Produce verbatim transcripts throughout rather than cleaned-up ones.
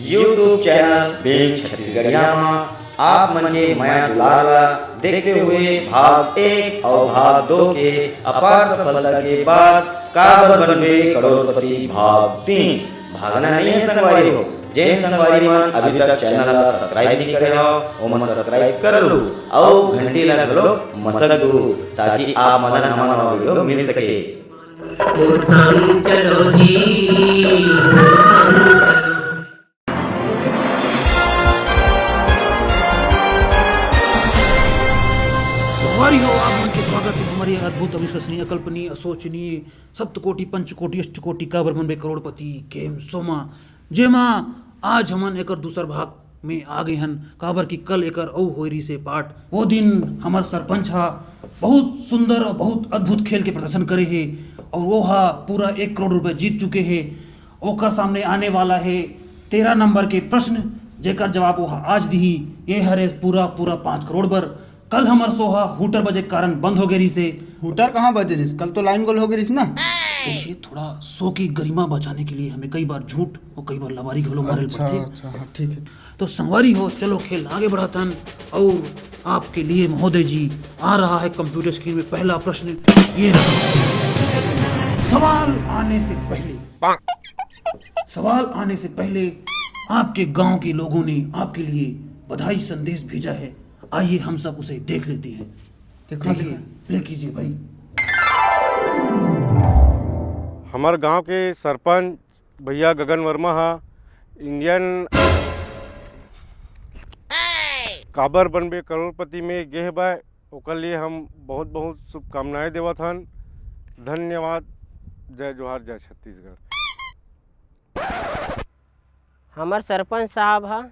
YouTube channel बेंग छत्तीसगढ़िया म आप मन के मया दुलार ला देखते हुए भाग एक अउ भाग दो के अपार सफलता के बाद काबर बनबे करोड़पति भाग तीन भागना नहीं है संगवारी हो। जेन संगवारी मन अभी तक चैनल ला सब्सक्राइब नहीं करे हो, ओमन सब्सक्राइब कर लू अउ घंटी ला घलो मसक दू, ताकि आप मन ला नवा नवा वीडियो मिल सके। संगवारी हो, आप मन के स्वागत है हमारे अद्भुत, अविश्वसनीय, अकल्पनीय, असोचनीय, सप्तकोटि, पंचकोटि, अष्टकोटि, काबर बनबे करोड़पति गेम शो मा, जेमा आज हमन एकर दूसर भाग में आ गए हन, काबर कि कल एकर अउ होए रहिसे पार्ट। वो दिन हमर सरपंच हा बहुत सुंदर और बहुत अद्भुत खेल के प्रदर्शन करे हे और वो हा पूरा एक करोड़ रुपए जीत चुके हे। ओकर सामने आने वाला हे तेरह नंबर के प्रश्न, जेकर जवाब वो हा आज दिही। ये हरे पूरा पूरा पाँच करोड़ बर। कल हमर शो हा हूटर बजे के कारण बंद हो गए रहिसे। हूटर कहाँ बजे रहिस? कल तो लाइन गोल हो गए रहिस ना। देखिए, थोड़ा शो की गरिमा बचाने के लिए हमें कई बार झूठ और कई बार लबारी घलो मारे अच्छा, पड़थे। अच्छा, हाँ, ठीक है। तो संगवारी हो, चलो खेल आगे बढ़ाथन। और आपके लिए महोदय जी आ रहा है कंप्यूटर स्क्रीन में पहला प्रश्न। ये रहा। सवाल आने से पहले, सवाल आने से पहले आपके गांव के लोगों ने आपके लिए बधाई संदेश भेजा है। आइए हम सब उसे देख लेते हैं। देखो, देखिए, देखो। प्ले कीजिए भाई। हमर गांव के सरपंच भैया गगन वर्मा हा इंडियन काबर बनबे करोड़पति में गे हवय, ओकर लिए हम बहुत बहुत शुभकामनाएं देवत हन। धन्यवाद। जय जोहार, जय छत्तीसगढ़। हमर सरपंच साहब ह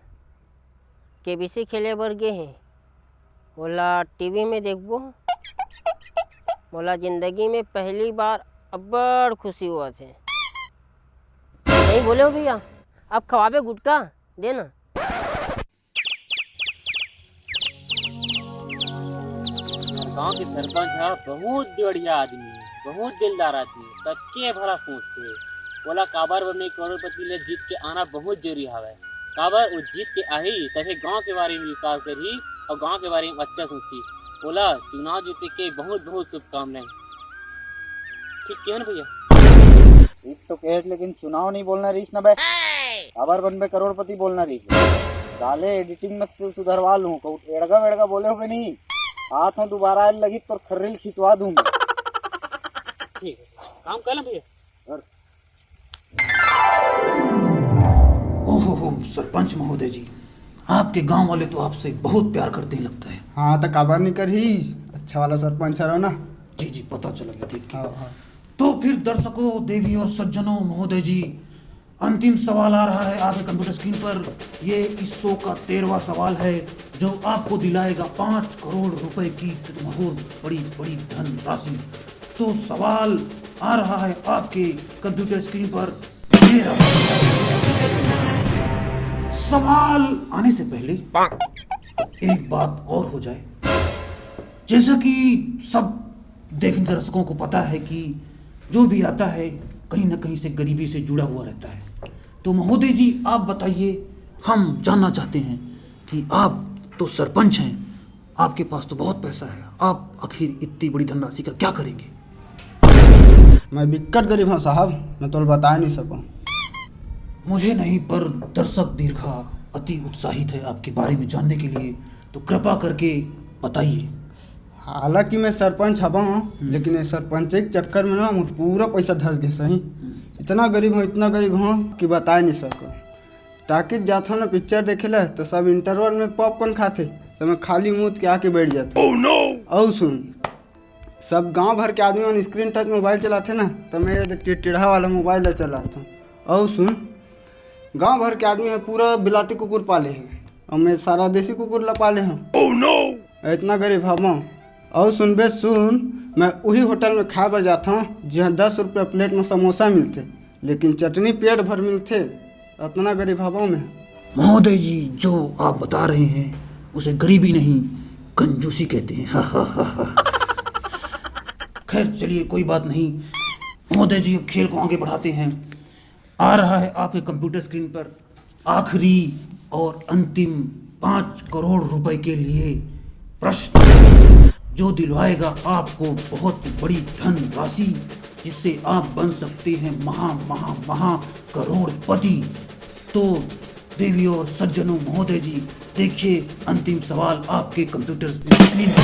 केबीसी खेले बर गे हे, ओला टीवी में देखबो। मोला जिंदगी में पहली बार अब्बड़ खुशी होवत हे। सही बोले हो भैया, अब खवाबे गुटखा, दे ना। हमर गांव के सरपंच ह बहुत बढ़िया आदमी हे, बहुत दिलदार आदमी हे, सबके भला सोचथे। ओला काबर बनबे करोड़पति ले जीत के आना बहुत जरूरी हवय। काबर वो जीत के आही, तभे गांव के बारे में विकास करही और गांव के बारे में अच्छा सोचही। ओला चुनाव जीते के बहुत बहुत शुभकामनाएं। ठीक किया ना भैया? ठीक तो कहे, लेकिन चुनाव नहीं बोलना रहीस ना बे। काबर बनबे करोड़पति बोलना रहीस। साले एडिटिंग में से सुधरवा लूं, कहूं एड़गा वेड़गा बोले होबे नहीं। आत हूं दोबारा आए लगी तोर खर्रिल खिंचवा दूंगा। ठीक है, काम कर लें भैया। और ओहो हो, सरपंच महोदय जी, आपके गांव वाले तो आपसे बहुत प्यार करते हैं लगता है। हाँ, तो काबर नहीं करही, अच्छा वाला सरपंच हरो ना। जी जी, पता चला ये देख के। हाँ, हाँ। तो फिर दर्शकों, देवी और सज्जनों, महोदय जी, अंतिम सवाल आ रहा है आपके कंप्यूटर स्क्रीन पर। ये इस शो का तेरहवाँ सवाल है, जो आपको दिलाएगा पाँच करोड़ रुपए की बहुत बड़ी बड़ी धनराशि। तो सवाल आ रहा है आपके कंप्यूटर स्क्रीन पर, ये रहा। सवाल आने से पहले एक बात और हो जाए, जैसा कि सब देखने दर्शकों को पता है कि जो भी आता है कहीं ना कहीं से गरीबी से जुड़ा हुआ रहता है। तो महोदय जी, आप बताइए, हम जानना चाहते हैं कि आप तो सरपंच हैं, आपके पास तो बहुत पैसा है, आप आखिर इतनी बड़ी धनराशि का क्या करेंगे? मैं बिक्कट गरीब हूँ साहब, मैं तो बता नहीं सकूँ। मुझे नहीं, पर दर्शक दीर्घा अति उत्साहित है आपके बारे में जानने के लिए, तो कृपा करके बताइए। हालांकि मैं सरपंच हवा हूँ, हम्म। लेकिन ये सरपंच के चक्कर में ना मोर पूरा पैसा धस गए सही। हम्म। इतना गरीब हूँ, इतना गरीब हूँ कि बता नहीं सकूँ। टाकिज जाथो ना पिक्चर देखे ला, तो सब इंटरवल में पॉपकॉर्न खाथे, तो मैं खाली मुंह के आके बैठ जाथो। Oh no! अउ सुन, सब गांव भर के आदमी मन स्क्रीन टच मोबाइल चलाथे ना, तो मैं ये टिड़टिड़ा वाला मोबाइल ला चलाथो। अउ सुन, गांव भर के आदमी ह पूरा बिलाती कुकुर पाले हे, अउ मैं सारा देसी कुकुर ला पाले हूँ। Oh no! इतना गरीब हवं। अउ सुनबे सुन, मैं उही होटल में खाए बर जाथो, जिहाँ दस रुपया प्लेट में समोसा मिलथे, लेकिन चटनी पेट भर मिलथे। अतना गरीब हवं मैं। महोदय जी, जो आप बता रहे हैं, उसे गरीबी नहीं, कंजूसी कहते हैं। खैर, चलिए, कोई बात नहीं। महोदय जी, अब खेल को आगे बढ़ाते हैं। आ रहा है आपके कंप्यूटर स्क्रीन पर आखिरी और अंतिम पाँच करोड़ रुपए के लिए प्रश्न, जो दिलवाएगा आपको बहुत बड़ी धनराशि, जिससे आप बन सकते हैं महा महा महा करोड़पति। तो देवी और सज्जनों, महोदय जी, देखिए अंतिम सवाल आपके कंप्यूटर स्क्रीन पर।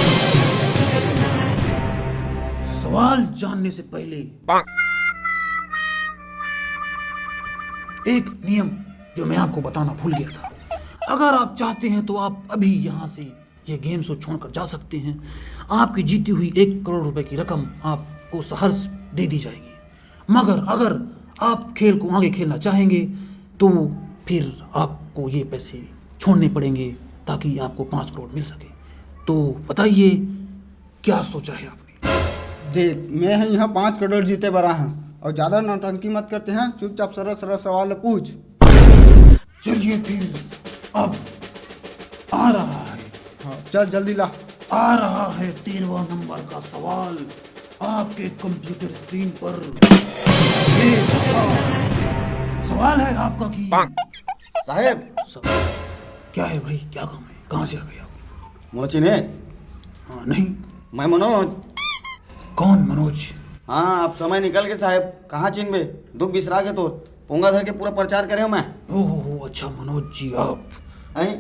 सवाल जानने से पहले एक नियम जो मैं आपको बताना भूल गया था। अगर आप चाहते हैं तो आप अभी यहाँ से ये गेम शो छोड़कर जा सकते हैं। आपकी जीती हुई एक करोड़ रुपए की रकम आपको सहर्ष दे दी जाएगी। मगर अगर आप खेल को आगे खेलना चाहेंगे तो फिर आपको ये पैसे छोड़ने पड़ेंगे, ताकि आपको पाँच करोड़ मिल सके। तो बताइए, क्या सोचा है आपने? देख, मैं ह इहाँ पाँच करोड़ जीते बर आए हँव, अउ जादा नौटंकी मत करते हैं, चुपचाप सरल सरल सवाल ल पूछ। चलिए फिर, अब आ रहा है। हाँ, चल जल्दी ला। आ रहा है तेरहवाँ नंबर का सवाल आपके कंप्यूटर स्क्रीन पर। ये रहा। सवाल है आपका कि साहेब। स-, क्या है भाई, क्या काम है, कहाँ से आ गए आप? मोला चिन्हे? हाँ, नहीं। मैं मनोज। कौन मनोज? हाँ, अब समय निकल के साहेब, कहाँ चिन्हबे? दुख बिसरा के तोर पोंगा धर के पूरा प्रचार करे हँव मैं। ओ हो हो, अच्छा मनोज जी आप। हैं?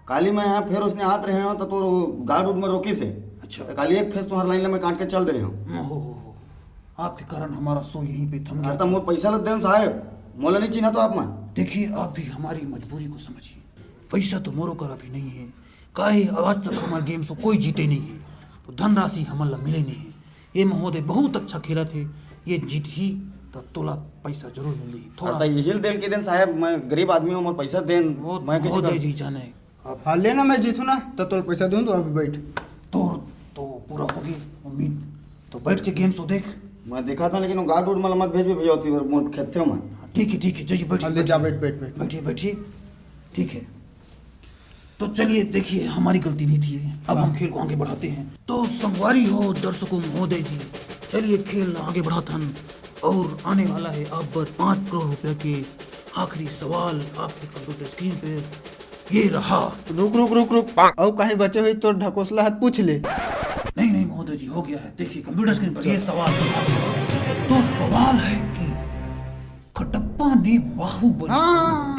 काली मैं यहाँ फेर उसने आत रहे हँव, त तोर गार्ड उड में रोकिस हे। अच्छा। त काली एक फेस तुँहर लाइन ला मैं काट के चल दे रहे हँव। ओ हो हो हो। आपके कारण हमारा शो यहीं पे थम गया। अरे त मोर पैसा ल देन साहेब, मोला नहीं चिन्हा तो आप मैं। देखिए, आप भी हमारी मजबूरी को समझिए। पैसा तो मोरो करा भी नहीं है, काहे आज तक हमारे गेम शो कोई जीते नहीं है, तो धनराशि हमन ला मिले नहीं है। ये महोदय बहुत अच्छा खेलत हे, ये जीतही त तोला पैसा जरूर मिलही। थोड़ा अरे त यही ल दे ल के देन साहेब, मैं गरीब आदमी हँव, मोर पैसा देन, वो मैं कइसे महोदय करूँ? जी जाने। अब हाँ, ले ना, मैं जीतहूँ ना, त तोला पैसा दूँ, तू अभी बैठ। तोर तो पूरा होगे उम्मीद, तो बैठ के गेम शो देख। मैं देखा था, लेकिन वो गार्ड उर्ड मला मत भेजबे भैया, होती मोर खेदथे मैं। ठीक है, ठीक है, जाइए, बैठिए, हाँ, ले जा, बैठिए। बैठ, बैठ, बैठ। बैठिए, बैठिए, ठीक है। तो चलिए, देखिए, हमारी गलती नहीं थी, अब हम हाँ। खेल को आगे बढ़ाते हैं। तो संगवारी हो, दर्शकों महोदय जी, चलिए खेल आगे बढ़ात हन। और आने वाला है आप बर पाँच करोड़ रुपया के आखिरी सवाल आपके कंप्यूटर स्क्रीन पे। ये रहा। रुक, रुक, रुक, रुक। अउ कहीं बचे हुई तो ढकोसला हाथ पूछ ले। नहीं, नहीं महोदय जी, हो गया है। देखिए कंप्यूटर स्क्रीन पर ये सवाल। तो सवाल है कि कटप्पा ने बाहुबली हाँ,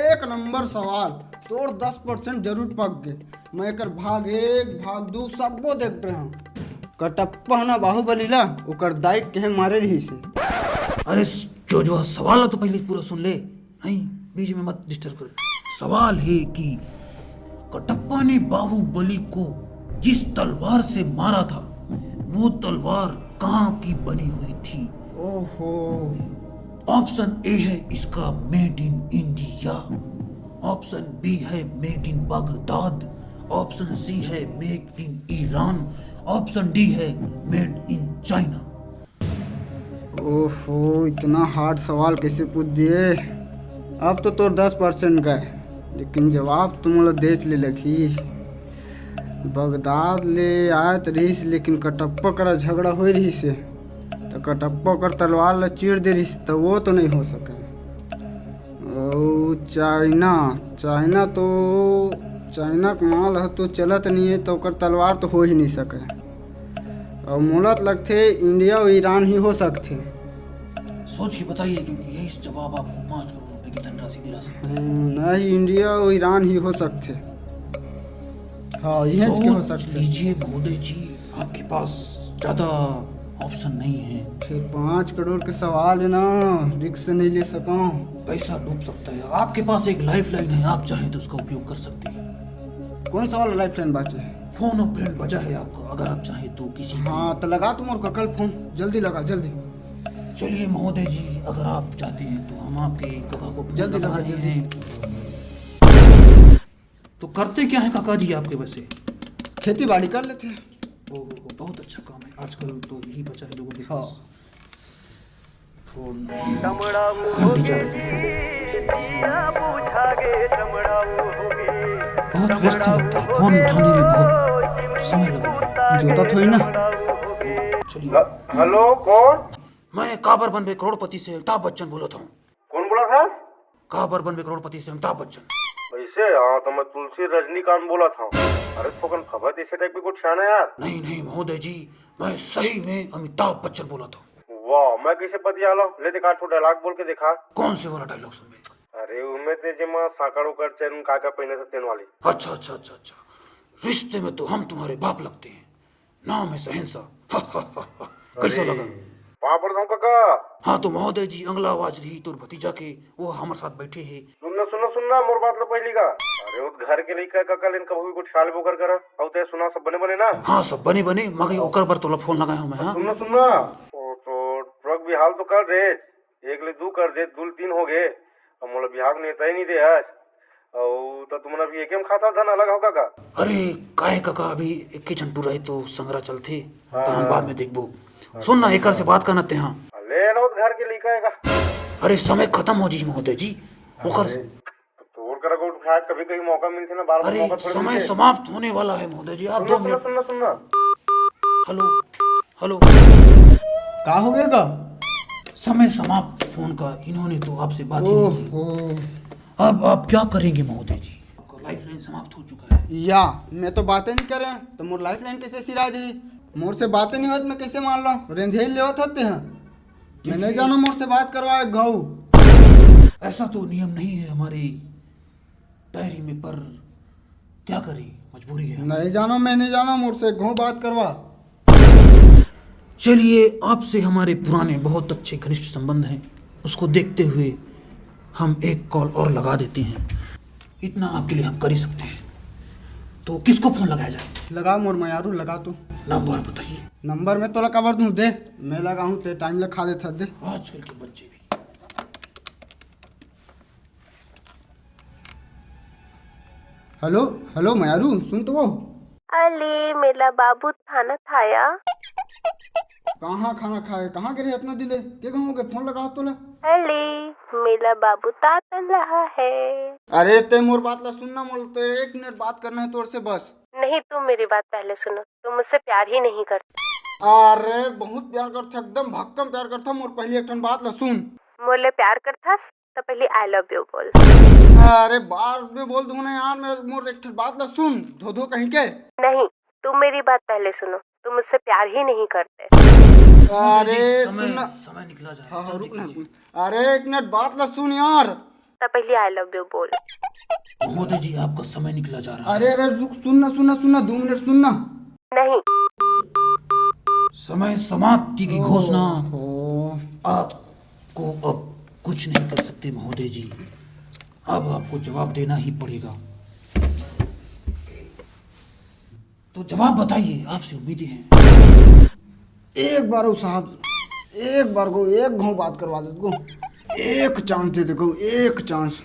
एक नंबर सवाल। तोर दस परसेंट जरूर पक गे। मैं एकर भाग एक, भाग दू, सब्बो देख रहे हँव। कटप्पा ह ना बाहुबली ला ओकर दाई के कहे मारे रहिस हे। अरे जोजवा, सवाल ला तो पहले पूरा सुन ले। नहीं, बीच में मत डिस्टर्ब कर। सवाल है कि कटप्पा ने बाहुबली को जिस तलवार से मारा था, वो तलवार कहाँ की बनी हुई थी? ओहो। ऑप्शन ए है इसका made in India, option B है made in Baghdad, option C है made in Iran, option D है मेड इन चाइना। ओहो, इतना हार्ड सवाल कैसे पूछ दिए? अब तो तोर दस परसेंट गए, लेकिन जवाब तो मोला देच ले लगही। बगदाद ले आयत रहिस, लेकिन कटप्पा करा झगड़ा होए रहिस हे, त कटप्पा ओकर तलवार ला चीर दे रहिस, त वो तो नहीं हो सके। अउ चाइना, चाइना तो, चाइना के माल ह तो चलत नहीं है, त ओकर तलवार तो हो ही नहीं सके। अउ मोला त लगथे इंडिया अउ ईरान ही हो सकथे। सोच के बताइए, क्योंकि यही जवाब आपको पाँच करोड़ रुपए की धनराशि दिला सकता है। हम्म, नहीं, इंडिया अउ ईरान ही हो सकथे। हाँ, इहेच के हो सोच सकथे। लीजिए महोदय जी, आपके पास ज्यादा ऑप्शन नहीं है। फिर पाँच करोड़ के सवाल है ना, रिस्क नहीं ले सकूं। पैसा डूब सकता है। आपके पास एक लाइफलाइन है, आप चाहें तो उसका उपयोग कर सकते हैं। कौन सा वाला लाइफलाइन बाचे? फोन अ फ्रेंड बचा है आपका, अगर आप चाहें तो किसी को हाँ, तो लगा तुम और कका ल फोन, जल्दी लगा, जल्दी। चलिए महोदय जी, अगर आप चाहते हैं तो हम आपके कका को फोन जल्दी लगा लगा, रहे जल्दी। हैं। तो करते क्या है काका जी आपके वैसे? खेती बाड़ी कर लेते हैं। ओहो, बहुत अच्छा काम है, आजकल तो यही बचा है लोगों के हाँ। पास। फोन घंटी चल रही है। बहुत व्यस्त लगता है, फोन उठाने में बहुत समय लग रहा है। जोता थोड़ी ना। चलिए। हेलो, कौन? मैं काबर बनबे करोड़पति से अमिताभ बच्चन बोलत हूँ। कौन बोलत हस? काबर बनबे करोड़पति से अमिताभ बच्चन। वैसे हाँ, तो मैं तुलसी रजनीकांत बोलत हूँ। अरे थोकन खबर ऐसे टाइप के कुछ आना यार। नहीं नहीं महोदय जी, मैं सही में अमिताभ बच्चन बोलत हूँ। वाह, मैं कैसे पतियालो? ले देखा, ठो डायलॉग बोल के देखा। कौन से वाला डायलॉग सुनबे? अरे उनमें ते जेमा साकड़ ओकर चैन का का पहने से तेन वाली। अच्छा अच्छा अच्छा अच्छा, रिश्ते में तो हम तुम्हारे बाप लगते हैं, नाम है शहंशाह। कैसा लगा? पापड़ धाम काका। हाँ तो महोदय जी, अगला आवाज रही तोर भतीजा के, वो हमारे साथ बैठे है। सुनना सुनना सुनना, मोर बात ला पहली का। अरे वो घर के लइका काका लेन कभू भी कुछ हाल बोकर करा। अउ ते सुना, सब बने बने ना? हाँ सब बने बने, मगर ओकर बर तोला फोन लगाए हूँ मैं। हाँ सुनना सुनना, वो तो ट्रक भी हाल तो कर दे, एक ले दू कर दे, दू ले तीन हो गए। अब मोला बिहाव के नेता ही नहीं दे आज। अउ त तुमन अभी एके में खाता धन अलग हो का? अरे काय काका, अभी एके झन टुरा ही तो संगरा चलथे, त हम बाद में देखबो। सुन ना, एकर से बात करना ते हाँ। ले ना, घर के लइका है का? अरे समय खत्म हो जी महोदय जी, ओकर से। तोर करा गोठ खाए कभी कभी मौका मिलथे ना, बार बार अरे मौका थोड़ी समय मिलथे। समाप्त होने वाला है महोदय जी, आप सुनना दो सुनना मिनट। सुनना सुनना। Hello, hello. का हो गया का? समय समाप्त फोन का, इन्होंने तो आपसे बात ही नहीं की। ओहो। अब आप क्या करेंगे महोदय जी? आपका लाइफलाइन समाप्त हो चुका है। या, मैं तो बातें नहीं करे, तो मोर लाइफलाइन कैसे सिरा जाही? मोर से बातें नहीं होत, मैं कैसे मान लो? रेंधे ही लेवत होते हैं। मैं नहीं जानो मोर से बात करवाए घाव। ऐसा तो नियम नहीं है हमारी डायरी में, पर क्या करें, मजबूरी है। नहीं जानो, मैं नहीं जानो, मोर से घाव बात करवा। चलिए, आपसे हमारे पुराने बहुत अच्छे घनिष्ठ संबंध हैं, उसको देखते हुए हम एक कॉल और लगा देते हैं। इतना आपके लिए हम कर ही सकते हैं। तो किसको फोन लगाया जाए? लगा मोर मयारू, लगा तू। नंबर बताइए। नंबर मैं तोला काबर दूं, दे। मैं लगाहूं, ते टाइम ले खा देथा, दे। आजकल के बच्चे भी। हेलो, हेलो मयारू, सुन तो वो। अले, मेला बाबू थाना थाया। कहाँ खाना खाए, कहाँ गिरे इतना दिले? के गाँव के फोन लगा तोला? अले, मेला बाबू तातन रहा है। अरे ते मोर बात ला सुन ना, मोर तो एक मिनट बात करना है तोर से बस। नहीं, तुम मेरी बात पहले सुनो, तुम मुझसे प्यार ही नहीं करते। अरे बहुत प्यार करथा, एकदम भक्कम प्यार करथा। मोर पहली एक ठन बात ला सुन। मोले प्यार करथस तो पहले आई लव यू बोल। अरे बाद में बोल दूं ना यार, मैं मोर एक ठन बात ला सुन, धोधो कहीं के। नहीं, तुम मेरी बात पहले सुनो, तुम मुझसे प्यार ही नहीं करते। अरे जी, समय, सुन ना। समय निकला जा रहा है, हाँ, हाँ, जल्दी रुक ना, कीजिए। रुक। अरे एक मिनट बात ला सुन यार। तो पहले आई लव यू बोल। महोदय जी, आपका समय निकला जा रहा है। अरे अरे रुक, सुन ना सुन ना सुन ना, दो मिनट सुन ना। नहीं। समय समाप्ति की घोषणा। ओहो। आपको अब कुछ नहीं कर सकते महोदय जी, अब आपको जवाब देना ही पड़ेगा। तो जवाब बताइए, आपसे उम्मीदें हैं। एक बार ओ साहब, एक बार को एक घाव बात करवा दे को, एक चांस दे दे को, एक चांस।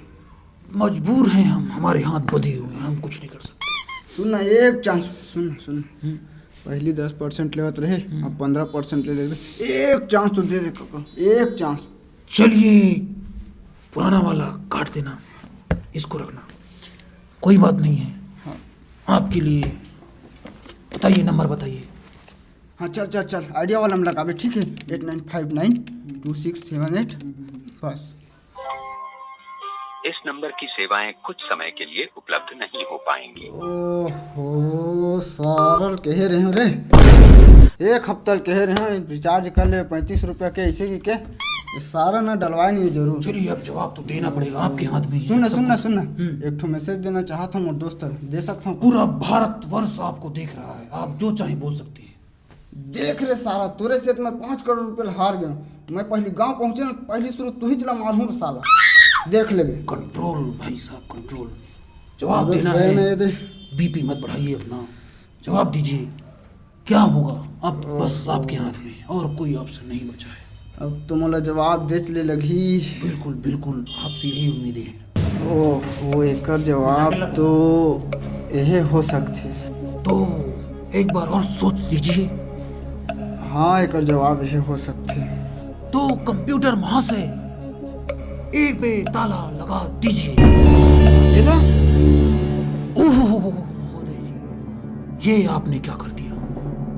मजबूर हैं हम, हमारे हाथ बंधे हुए हैं, हम कुछ नहीं कर सकते। सुन ना, एक चांस सुन ना, सुन ना। हम्म। पहली दस परसेंट लेवत रहे, हम्म। अब पंद्रह परसेंट ले ले। एक चांस तो दे दे को, एक चांस। चलिए, पुराना वाला काट देना, इसको रखना, कोई बात नहीं है। हाँ। आपके लिए बताइए, नंबर बताइए। हाँ, चल चल चल, आइडिया वाला में लगाबे, ठीक है? Eight nine five nine two six seven eight. बस। इस नंबर की सेवाएं कुछ समय के लिए उपलब्ध नहीं हो पाएंगी। ओहो, सारल कहे रहे रे, एक हफ्ता ल कहे रहे, रिचार्ज कर ले पैंतीस रुपया के, ऐसे की के, ये सारा ना डलवाए नहीं जरूर। चलिए, अब जवाब तो देना पड़ेगा, आपके हाथ में ही है सुन ना, सब सुन ना, कुछ। सुन ना। हम्म। एक ठो मैसेज देना चाहत हूँ मोर दोस्त ल, दे सकता हूँ? पूरा भारत वर्ष आपको देख रहा है, आप जो चाहे बोल सकते हैं। देख रे सारा, तोरे से तो मैं पाँच करोड़ रुपया ल हार गया। मैं पहली गांव पहुंचे ना, पहली शुरू तू ही चला मारू रे साला, देख लेबे। कंट्रोल भाई साहब, कंट्रोल। जवाब अरे देना गए है। ना ये दे। बीपी मत बढ़ाइए अपना, जवाब दीजिए। क्या होगा? अब बस ओहो। आपके हाथ में है और कोई ऑप्शन नहीं बचा है। अब तो मोला जवाब देच ले लगही। बिल्कुल, बिल्कुल, आपसे यही उम्मीदें हैं। ओहो, एकर जवाब तो यही हो सकथे। तो एक बार और सोच लीजिए। हाँ, एकर जवाब यही हो सकथे। तो कंप्यूटर महाशय, एक बे ताला लगा दीजिए। ये ला? ओहो, महोदय जी, ये आपने क्या कर दिया?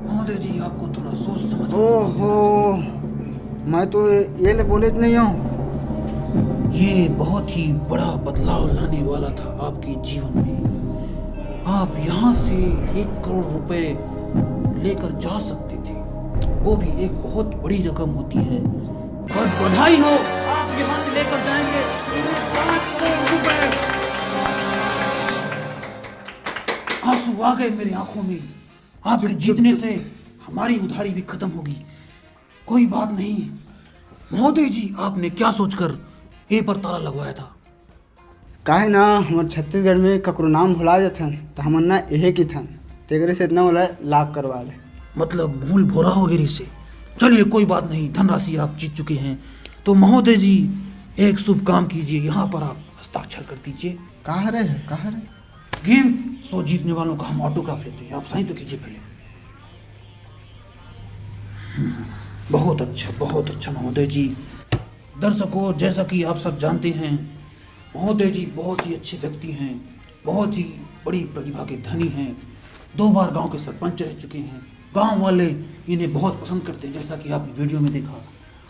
महोदय जी, आपको थोड़ा सोच समझ कर जवाब देना चाहिए। ओहो, मैं तो ये ले बोले नहीं हूँ। ये बहुत ही बड़ा बदलाव लाने वाला था आपके जीवन में। आप यहाँ से एक करोड़ रुपए लेकर जा सकते थे, वो भी एक बहुत बड़ी रकम होती है। और बधाई हो, आप यहाँ से लेकर जाएंगे पूरे पाँच करोड़ रुपए। आंसू आ गए मेरी आंखों में। आपके जीतने से हमारी उधारी भी खत्म होगी। कोई बात नहीं महोदय जी, आपने क्या सोचकर ए पर ताला लगवाया था? काहे ना, हमर छत्तीसगढ़ में ककरो नाम भुला जाथन, त हमन ना एहे किथन, तेकरे से इतना वाला लाख करवा ले। मतलब भूल भोरा हो गई से। चलिए कोई बात नहीं, धनराशि आप जीत चुके हैं। तो महोदय जी, एक शुभ काम कीजिए, यहाँ पर आप हस्ताक्षर कर दीजिए। का हरे है, का हरे? गेम शो जीतने वालों का हम ऑटोग्राफ लेते हैं, आप साइन तो कीजिए पहले। हम्म, बहुत अच्छा, बहुत अच्छा महोदय जी। दर्शकों, जैसा कि आप सब जानते हैं, महोदय जी बहुत ही अच्छे व्यक्ति हैं, बहुत ही बड़ी प्रतिभा के धनी हैं, दो बार गांव के सरपंच रह चुके हैं। गांव वाले इन्हें बहुत पसंद करते हैं, जैसा कि आपने वीडियो में देखा।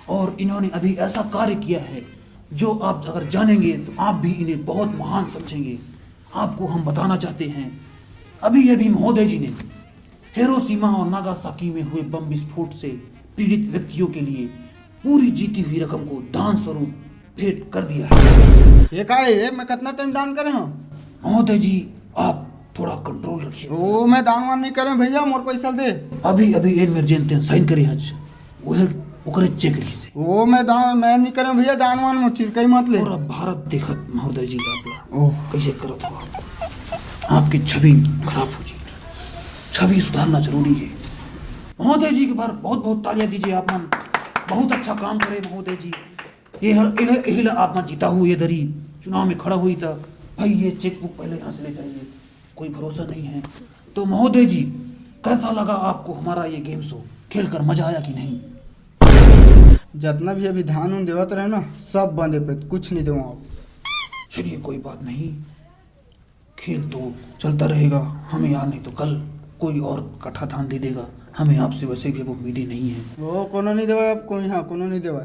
और इन्होंने अभी ऐसा कार्य किया है जो आप अगर जानेंगे तो आप भी इन्हें बहुत महान समझेंगे। आपको हम बताना चाहते हैं, अभी अभी महोदय जी ने हिरोशिमा और नागासाकी में हुए बम विस्फोट से पीड़ित व्यक्तियों के लिए पूरी जीती हुई रकम को दान स्वरूप भेंट कर दिया है। ये का है ये? मैं कितना टाइम दान करे हूँ? महोदय जी, आप थोड़ा कंट्रोल रखिए। ओ, मैं दान वान नहीं करे भैया, मोर पैसा दे। अभी अभी एन मेर जेन तेन साइन करे हच, वह ओकरे चेक रहिस हे। ओ, मैं दान, मैं नहीं करे भैया, दान वान मोर चिरकई मत ले। और अब भारत देखत महोदय जी आप ला ओह। कैसे करत हो आप? आपकी छवि खराब हो जी, छवि सुधारना जरूरी है। महोदय जी के बार बहुत बहुत तालियां दीजिए आप मन, बहुत अच्छा काम करे महोदय जी। ये हर यही ला आप मन जीता हूँ ये दरी, चुनाव में खड़ा हुई था भाई, ये चेकबुक पहले यहाँ से ले जाइए, कोई भरोसा नहीं है। तो महोदय जी, कैसा लगा आपको हमारा ये गेम शो? खेल कर मजा आया कि नहीं? जतना भी अभी धान उन देवत रहे ना, सब बंदे पे, कुछ नहीं देवो आप। चलिए कोई बात नहीं, खेल तो चलता रहेगा। हमें यार नहीं तो कल कोई और कट्ठा धान दे देगा। हमें आपसे वैसे भी अब उम्मीदें नहीं है। वो कोनो नहीं देवा आप, कोई, हाँ, कोनो नहीं देवा।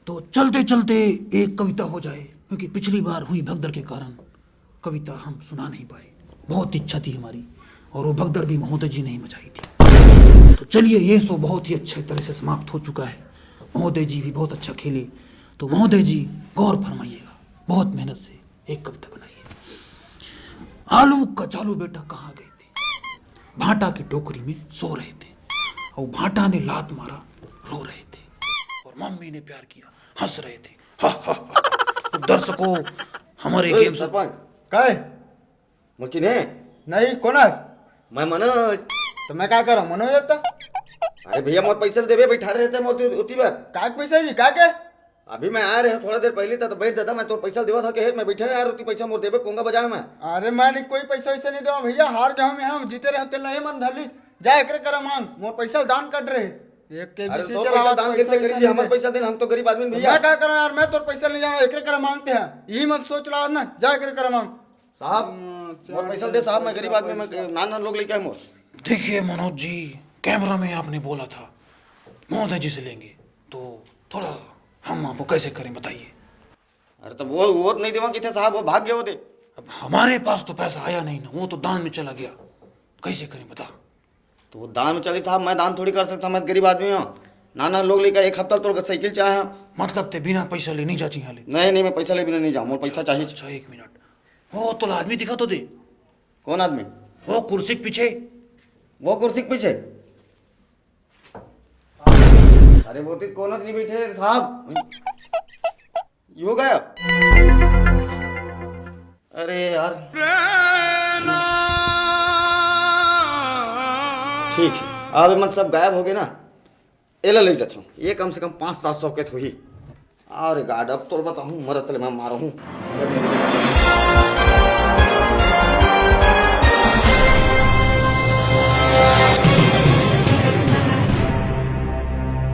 तो चलते चलते एक कविता हो जाए, क्योंकि पिछली बार हुई भगदड़ के कारण कविता हम सुना नहीं पाए। बहुत इच्छा थी हमारी और वो भगदड़ भी महोदय जी ने ही मचाई थी। तो चलिए, ये शो बहुत ही अच्छे तरह से समाप्त हो चुका है। महोदय जी भी बहुत अच्छा खेले। तो महोदय जी, गौर फरमाइएगा, बहुत मेहनत से एक कविता बनाई है। आलू कचालू बेटा कहाँ गए थे? भाटा की टोकरी में सो रहे थे और भाटा ने लात मारा, रो रहे थे और मम्मी ने प्यार किया, हंस रहे थे। हा, हा, हा। तो दर्शकों, हमारे ए, गेम शो सरपंच। काय? मोची ने? नहीं, कौन है? मैं मनोज। तो मैं का करूं, मनोज है तो? अरे भैया, मोर पैसा देबे, बैठा रहते मोर उती बार। का पैसा जी, का के? अभी मैं आ रहे हूँ, थोड़ा देर पहले था तो बैठ जाता, मैं तोर पैसा देवा था, कहे मैं बैठा यार, उती पैसा मोर देबे, पोंगा बजाए मैं। अरे मैं नहीं, कोई पैसा वैसा नहीं देवा भैया, हार गए हम यहाँ, जीते रहे तेल नहीं मन धरली, जा एकरे करा मांग, मोर पैसा दान कट रहे। एक के अरे बीसी तो चला पैसा दान कैसे करी जी, हमर पैसा देन, हम तो गरीब आदमी तो भैया। मैं का करा यार, मैं तोर पैसा नहीं जावा, एकरे करा मांगते हैं, यही मत सोच रहा ना, जा एकरे करा मांग। साहब, हाँ, मोर पैसा दे साहब, मैं गरीब आदमी, मैं नान नान लोग लेके आए मोर। देखिए मनोज जी, कैमरा में आपने बोला था महोदय जी से लेंगे, तो थोड़ा हम आपको कैसे करें बताइए। अरे तो वो, वो तो नहीं देवा किथे साहब, वो भाग गए वो दे। अब हमारे पास तो पैसा आया नहीं ना, वो तो दान में चला गया, कैसे करें बता। तो वो दान में चली साहब, मैं दान थोड़ी कर सकता, मैं गरीब आदमी हूँ। नान नान लोग लेकर एक हफ्ता तोर साइकिल चाहे। मतलब ते बिना पैसा ले नहीं जाची हाले? नहीं, नहीं, मैं पैसा ले बिना नहीं जाऊँ, मोर पैसा चाहिए। अच्छा, एक मिनट, वो तो आदमी दिखा तो दे। कौन आदमी? वो कुर्सी के पीछे। वो कुर्सी के पीछे? अरे वो तो कोनो नहीं बैठे साहब। यो गायब। अरे यार। ठीक है, अब एमन सब गायब हो गए ना, एला ले जाता हूँ, ये कम से कम पाँच सात सौ के तो ही। अरे गाड, अब तो बताऊँ, मरत ले मैं मारूँ।